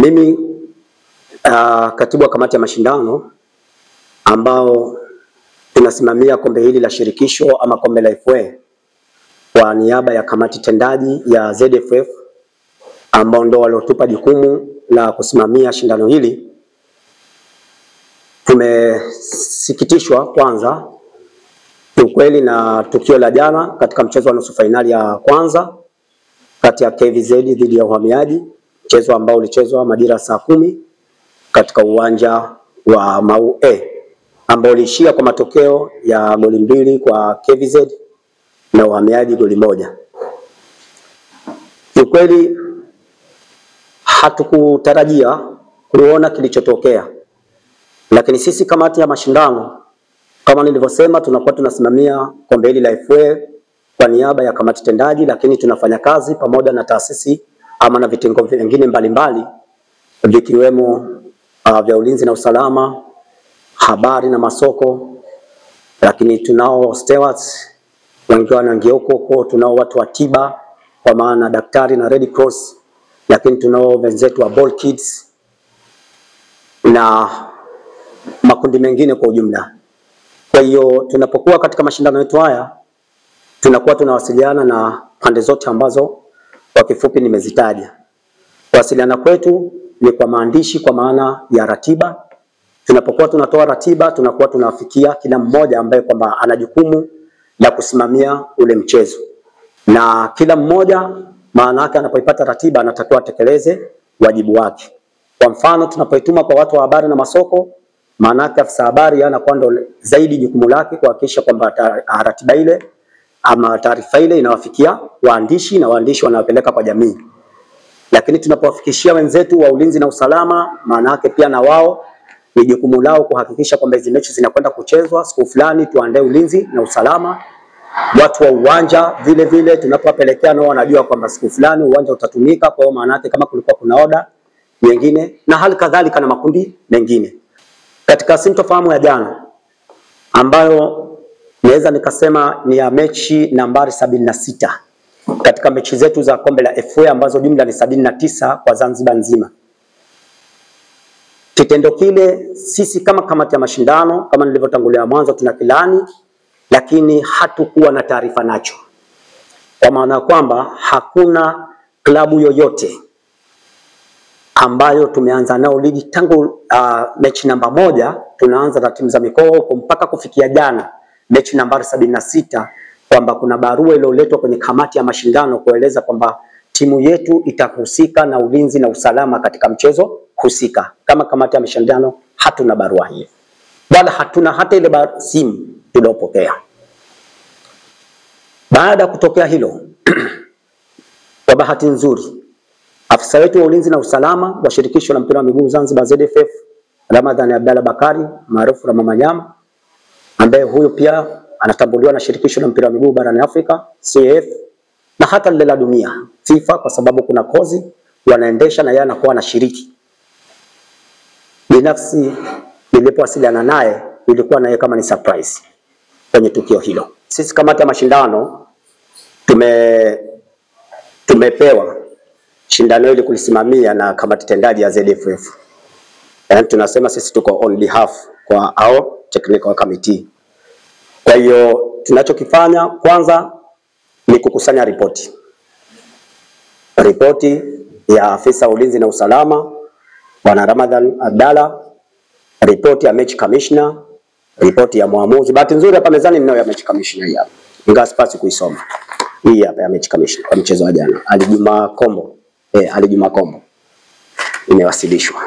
Mimi katibu wa kamati ya mashindano ambao tunasimamia kombe hili la shirikisho ama kombe la FA kwa niaba ya kamati tendaji ya ZFF ambao ndio waliotupa jukumu la kusimamia shindano hili, tumesikitishwa kwanza kiukweli na tukio la jana katika mchezo wa nusu fainali ya kwanza kati ya KVZ dhidi ya Uhamiaji, mchezo ambao ulichezwa majira saa 10 katika uwanja wa Mau A, ambao uliishia kwa matokeo ya goli 2 kwa KVZ na Uhamiaji goli 1. Kiukweli hatukutarajia kuona kilichotokea, lakini sisi kamati ya mashindano kama nilivyosema, tunakuwa tunasimamia kombe hili la FA kwa niaba ya kamati tendaji, lakini tunafanya kazi pamoja na taasisi ama na vitengo vingine mbalimbali vikiwemo vya ulinzi na usalama, habari na masoko, lakini tunao stewards wengi wanaingia huko, tunao watu wa tiba kwa maana daktari na Red Cross, lakini tunao wenzetu wa Ball Kids na makundi mengine kwa ujumla. Kwa hiyo tunapokuwa katika mashindano yetu haya tunakuwa tunawasiliana na pande zote ambazo kwa kifupi nimezitaja. Kuwasiliana kwetu ni kwa maandishi kwa maana ya ratiba. Tunapokuwa tunatoa ratiba tunakuwa tunafikia kila mmoja ambaye kwamba ana jukumu la kusimamia ule mchezo, na kila mmoja maana yake anapoipata ratiba anatakiwa atekeleze wajibu wake. Kwa mfano tunapoituma kwa watu wa habari na masoko, maana yake afisa habari anakuwa ndo zaidi jukumu lake kuhakikisha kwamba ratiba ile ama taarifa ile inawafikia waandishi na waandishi wanawapeleka kwa jamii. Lakini tunapowafikishia wenzetu wa ulinzi na usalama, maana yake pia na wao ni jukumu lao kuhakikisha kwamba hizi mechi zinakwenda kuchezwa siku fulani, tuandae ulinzi na usalama. Watu wa uwanja vile vile tunapowapelekea nao wanajua kwamba siku fulani uwanja utatumika, kwa hiyo maana yake kama kulikuwa kuna oda nyingine na hali kadhalika na makundi mengine. Katika sintofahamu ya jana ambayo naweza nikasema ni ya mechi nambari 76 katika mechi zetu za kombe la FA ambazo jumla ni 79 kwa Zanzibar nzima, kitendo kile sisi kama kamati ya mashindano kama nilivyotangulia mwanzo tunakilani, lakini hatukuwa na taarifa nacho, kwa maana kwamba hakuna klabu yoyote ambayo tumeanza nao ligi tangu mechi namba 1 tunaanza na timu za mikoa huko mpaka kufikia jana mechi nambari 76, kwamba kuna barua iliyoletwa kwenye kamati ya mashindano kueleza kwamba timu yetu itahusika na ulinzi na usalama katika mchezo husika. Kama kamati ya mashindano hatuna barua hiyo, wala hatuna hata ile simu tuliyopokea. Baada ya kutokea hilo kwa bahati nzuri afisa wetu wa ulinzi na usalama wa shirikisho la mpira wa miguu Zanzibar ZFF, Ramadhani Abdalla Bakari maarufu Rama Manyama, ambaye huyu pia anatambuliwa na shirikisho la mpira wa miguu barani Afrika CAF na hata lile la dunia FIFA, kwa sababu kuna kozi wanaendesha na yeye anakuwa anashiriki. Binafsi nilipowasiliana naye ilikuwa naye kama ni surprise kwenye tukio hilo. Sisi kamati ya mashindano tumepewa shindano hili kulisimamia na kamati tendaji ya ZFF. Yaani tunasema sisi tuko on behalf kwa our technical committee. Kwa hiyo tunachokifanya kwanza ni kukusanya ripoti. Ripoti ya afisa ulinzi na usalama Bwana Ramadhan Abdalla, ripoti ya match commissioner, ripoti ya muamuzi. Bahati nzuri hapa mezani ninayo ya match commissioner hii hapa, ingawa sipasi kuisoma. Hii hapa ya match commissioner kwa mchezo wa jana, Ali Juma Kombo. Ali Juma Kombo imewasilishwa.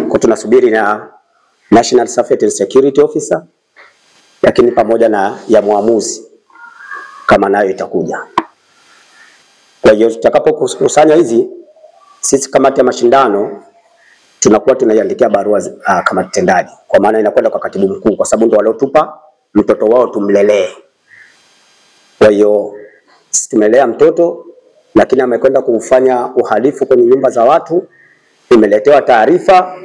Kwa tunasubiri na National Safety and Security Officer, lakini pamoja na ya muamuzi kama nayo itakuja. Kwa hiyo tutakapokusanya hizi, sisi kamati ya mashindano tunakuwa tunaiandikia barua kamati tendaji, kwa maana inakwenda kwa katibu mkuu, kwa sababu ndio waliotupa mtoto wao tumlelee. Kwa hiyo sisi tumelea mtoto, lakini amekwenda kufanya uhalifu kwenye nyumba za watu, tumeletewa taarifa,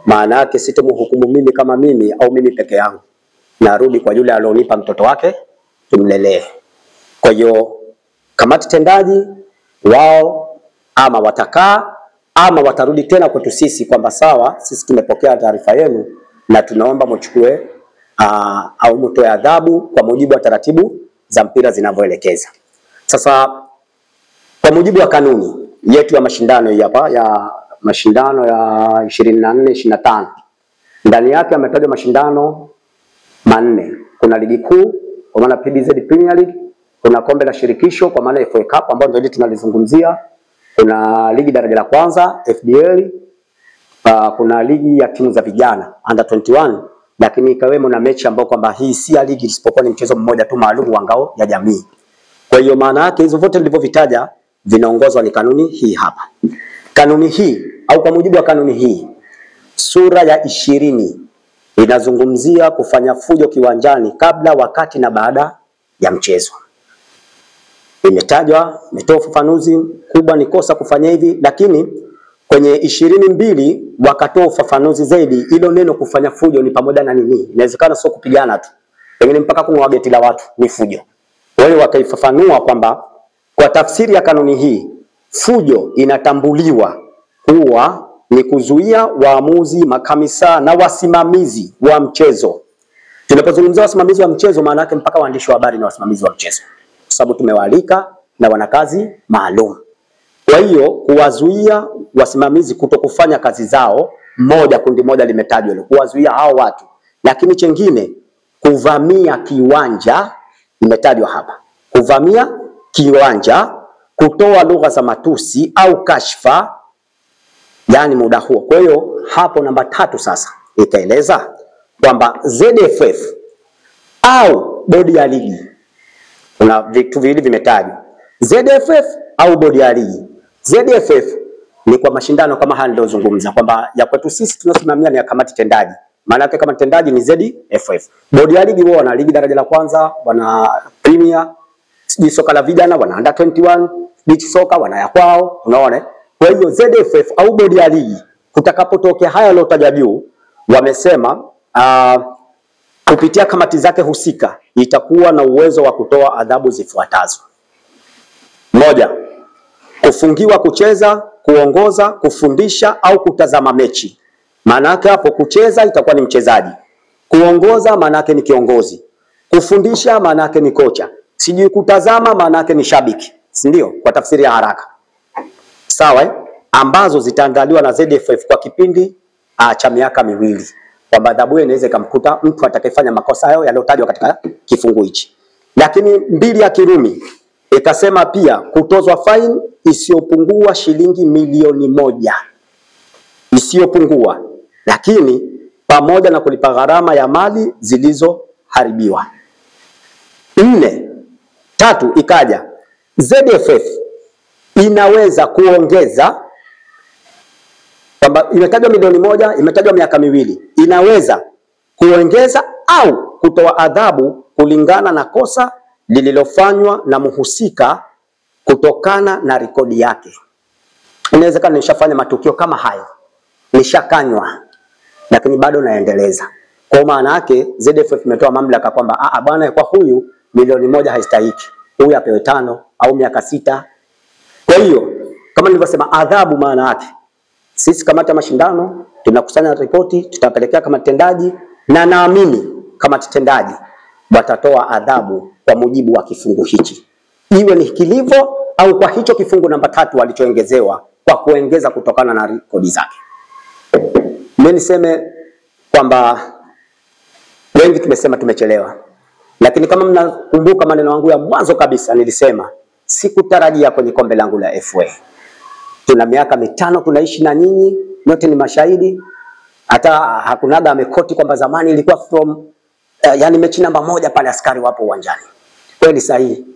maana yake sitomhukumu mimi kama mimi au mimi peke yangu, narudi kwa yule alionipa mtoto wake tumlelee. Kwa hiyo kamati tendaji wao ama watakaa ama watarudi tena kwetu sisi kwamba sawa, sisi tumepokea taarifa yenu na tunaomba mchukue au mtoe adhabu kwa mujibu wa taratibu za mpira zinavyoelekeza. Sasa kwa mujibu wa kanuni yetu ya mashindano hii hapa ya mashindano ya 24 25, ndani yake yametajwa mashindano manne. Kuna ligi kuu kwa maana PBZ Premier League, kuna kombe la shirikisho kwa maana FA Cup ambayo ndio tunalizungumzia, kuna ligi daraja la kwanza FDL, kuna ligi ya timu za vijana under 21, lakini ikawemo na mechi ambayo kwamba hii si ya ligi isipokuwa ni mchezo mmoja tu maalum wa ngao ya jamii. Kwa hiyo maana yake hizo zote nilivyovitaja vinaongozwa ni kanuni hii hapa. Kanuni hii au kwa mujibu wa kanuni hii sura ya 20 inazungumzia kufanya fujo kiwanjani kabla, wakati na baada ya mchezo. Imetajwa, imetoa ufafanuzi kubwa ni kosa kufanya hivi, lakini kwenye 22 wakatoa ufafanuzi zaidi. Hilo neno kufanya fujo ni pamoja na nini? Inawezekana sio kupigana tu, pengine mpaka kung'oa geti la watu ni fujo. Wale wakaifafanua kwamba kwa tafsiri ya kanuni hii fujo inatambuliwa kuwa ni kuzuia waamuzi, makamisa na wasimamizi wa mchezo. Tunapozungumzia wasimamizi wa mchezo, maana yake mpaka waandishi wa habari na wasimamizi wa mchezo, kwa sababu tumewaalika na wana kazi maalum. Kwa hiyo kuwazuia wasimamizi kutokufanya kazi zao, moja, kundi moja limetajwa hilo, kuwazuia hao watu. Lakini chengine, kuvamia kiwanja imetajwa hapa, kuvamia kiwanja, kutoa lugha za matusi au kashfa, yani muda huo. Kwa hiyo hapo namba 3 sasa ikaeleza kwamba ZFF au bodi ya ligi, kuna vitu viwili vimetajwa, ZFF au bodi ya ligi. ZFF ni kwa mashindano kama haya niliyozungumza kwamba ya kwetu sisi tunasimamia ni ya kamati tendaji. Maana yake kamati tendaji ni ZFF. Bodi ya ligi wao wana ligi daraja la kwanza, wana Premier, sijui soka la vijana, wana under 21, beach soka wana ya kwao, unaona? Kwa hiyo ZFF au bodi ya ligi kutakapotokea haya yaliyotajwa juu, wamesema kupitia kamati zake husika itakuwa na uwezo wa kutoa adhabu zifuatazo. 1, kufungiwa kucheza, kuongoza, kufundisha au kutazama mechi. Maana yake hapo kucheza itakuwa ni mchezaji, kuongoza maana yake ni kiongozi, kufundisha maana yake ni kocha, sijui kutazama maana yake ni shabiki, si ndio? Kwa tafsiri ya haraka. Sawa, eh? Ambazo zitaandaliwa na ZFF kwa kipindi cha miaka 2, kwamba adhabu hiyo inaweza ikamkuta mtu atakayefanya makosa hayo yaliyotajwa katika kifungu hichi. Lakini 2 ya Kirumi ikasema pia kutozwa faini isiyopungua shilingi 1,000,000 isiyopungua, lakini pamoja na kulipa gharama ya mali zilizoharibiwa. 4, 3 ikaja ZFF inaweza kuongeza, kwamba imetajwa 1,000,000, imetajwa miaka 2, inaweza kuongeza au kutoa adhabu kulingana na kosa lililofanywa na mhusika kutokana na rekodi yake. Inawezekana nishafanya matukio kama hayo, nishakanywa, lakini bado naendeleza. Kwa maana yake ZFF imetoa mamlaka kwamba bwana, kwa huyu 1,000,000 haistahiki, huyu apewe 5 au miaka 6. Kwa hiyo kama nilivyosema, adhabu maana yake sisi kamati ya mashindano tunakusanya ripoti, tutapelekea kamati tendaji, na naamini kamati tendaji watatoa adhabu kwa mujibu wa kifungu hichi, iwe ni kilivyo au kwa hicho kifungu namba 3 walichoongezewa kwa kuongeza kutokana na rekodi zake. Mimi niseme kwamba wengi tumesema tumechelewa, lakini kama mnakumbuka maneno yangu ya mwanzo kabisa, nilisema sikutarajia kwenye kombe langu la FA. Tuna miaka 5 tunaishi na nyinyi, nyote ni mashahidi. Hata hakunaga amekoti kwamba zamani ilikuwa from yani mechi namba 1 pale askari wapo uwanjani. Kweli sahihi.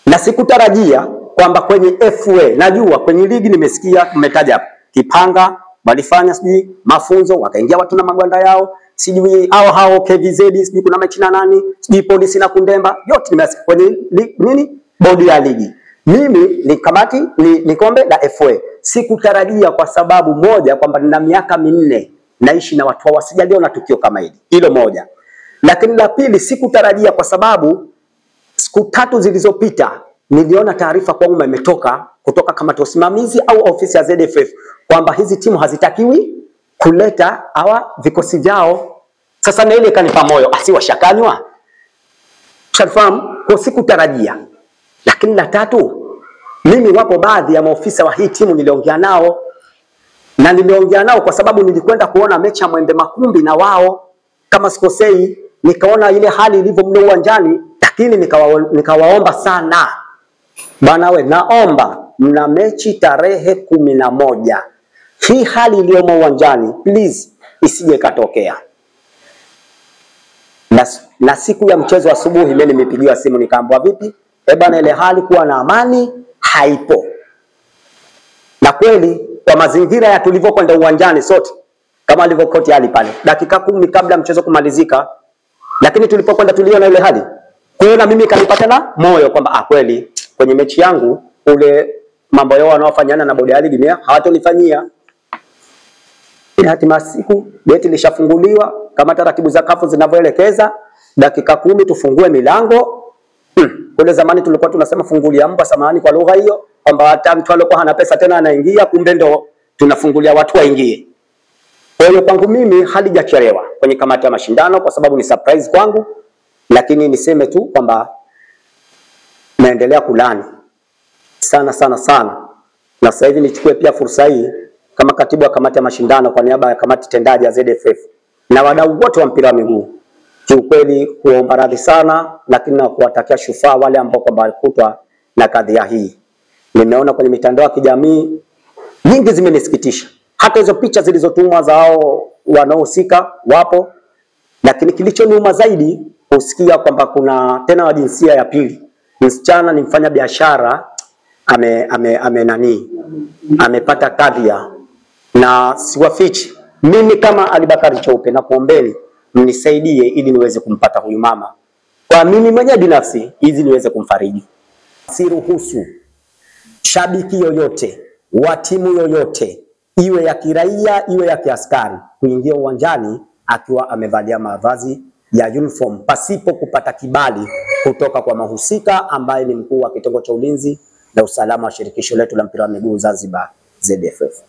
Na sikutarajia kwamba kwenye FA, najua kwenye ligi nimesikia mmetaja Kipanga walifanya sijui mafunzo wakaingia watu na magwanda yao, sijui hao hao KVZ, sijui kuna mechi na nani, sijui polisi na Kundemba, yote nimesikia kwenye nini bodi ya ligi. Mimi ni kamati ni kombe la FA. Sikutarajia kwa sababu moja kwamba nina miaka 4 naishi na watu wasijaliona tukio kama hili. Hilo moja. Lakini la pili sikutarajia kwa sababu siku 3 zilizopita niliona taarifa kwa umma imetoka kutoka kamati ya usimamizi au ofisi ya ZFF kwamba hizi timu hazitakiwi kuleta hawa vikosi vyao. Sasa na ile ikanipa moyo, asiwashakanywa. Ushafahamu? Kwa sikutarajia. Lakini la tatu, mimi wapo baadhi ya maofisa wa hii timu niliongea nao, na niliongea nao kwa sababu nilikwenda kuona mechi ya Mwembe Makumbi na wao, kama sikosei, nikaona ile hali ilivyo mle uwanjani, lakini nikawaomba sana, bwana we, naomba mna mechi tarehe 11, hii hali iliyomo uwanjani please isije katokea. Na siku ya mchezo asubuhi mimi nimepigiwa simu nikaambiwa, vipi bwana, ile hali kuwa na amani haipo. Na kweli kwa mazingira ya tulivyokwenda uwanjani sote, kama alivyokoti hali pale dakika 10 kabla mchezo kumalizika, lakini tulipokwenda tuliona ile hali. Kwa hiyo na mimi kanipata na moyo kwamba kweli kwenye mechi yangu ule mambo yao wanaofanyana na bodi ya ligi mimi hawatonifanyia. Hatimaye siku geti lishafunguliwa kama taratibu za kafu zinavyoelekeza, dakika 10 tufungue milango. Kule zamani tulikuwa tunasema fungulia mbwa, samahani kwa lugha hiyo, kwamba hata mtu alikuwa hana pesa tena anaingia, kumbe ndo tunafungulia watu waingie. Kwa hiyo kwangu mimi halijachelewa kwenye kamati ya mashindano kwa sababu ni surprise kwangu, lakini niseme tu kwamba naendelea kulani sana sana sana. Na sasa hivi nichukue pia fursa hii kama katibu wa kamati ya mashindano kwa niaba ya kamati tendaji ya ZFF na wadau wote wa mpira wa miguu, kiukweli kuomba radhi sana, lakini na kuwatakia shufaa wale ambao kwamba walikutwa na kadhia hii. Nimeona kwenye mitandao ya kijamii nyingi zimenisikitisha, hata hizo picha zilizotumwa za hao wanaohusika wapo, lakini kilichoniuma zaidi kusikia kwamba kuna tena wa jinsia ya pili, msichana ni mfanya biashara amepata kadhia. Na siwafichi, mimi kama Alibakari Cheupe na kuombeni mnisaidie ili niweze kumpata huyu mama kwa mimi mwenyewe binafsi, ili niweze kumfariji. Siruhusu shabiki yoyote wa timu yoyote, iwe ya kiraia iwe ya kiaskari, kuingia uwanjani akiwa amevalia mavazi ya uniform pasipo kupata kibali kutoka kwa mahusika ambaye ni mkuu wa kitengo cha ulinzi na usalama wa shirikisho letu la mpira wa miguu Zanzibar, ZFF.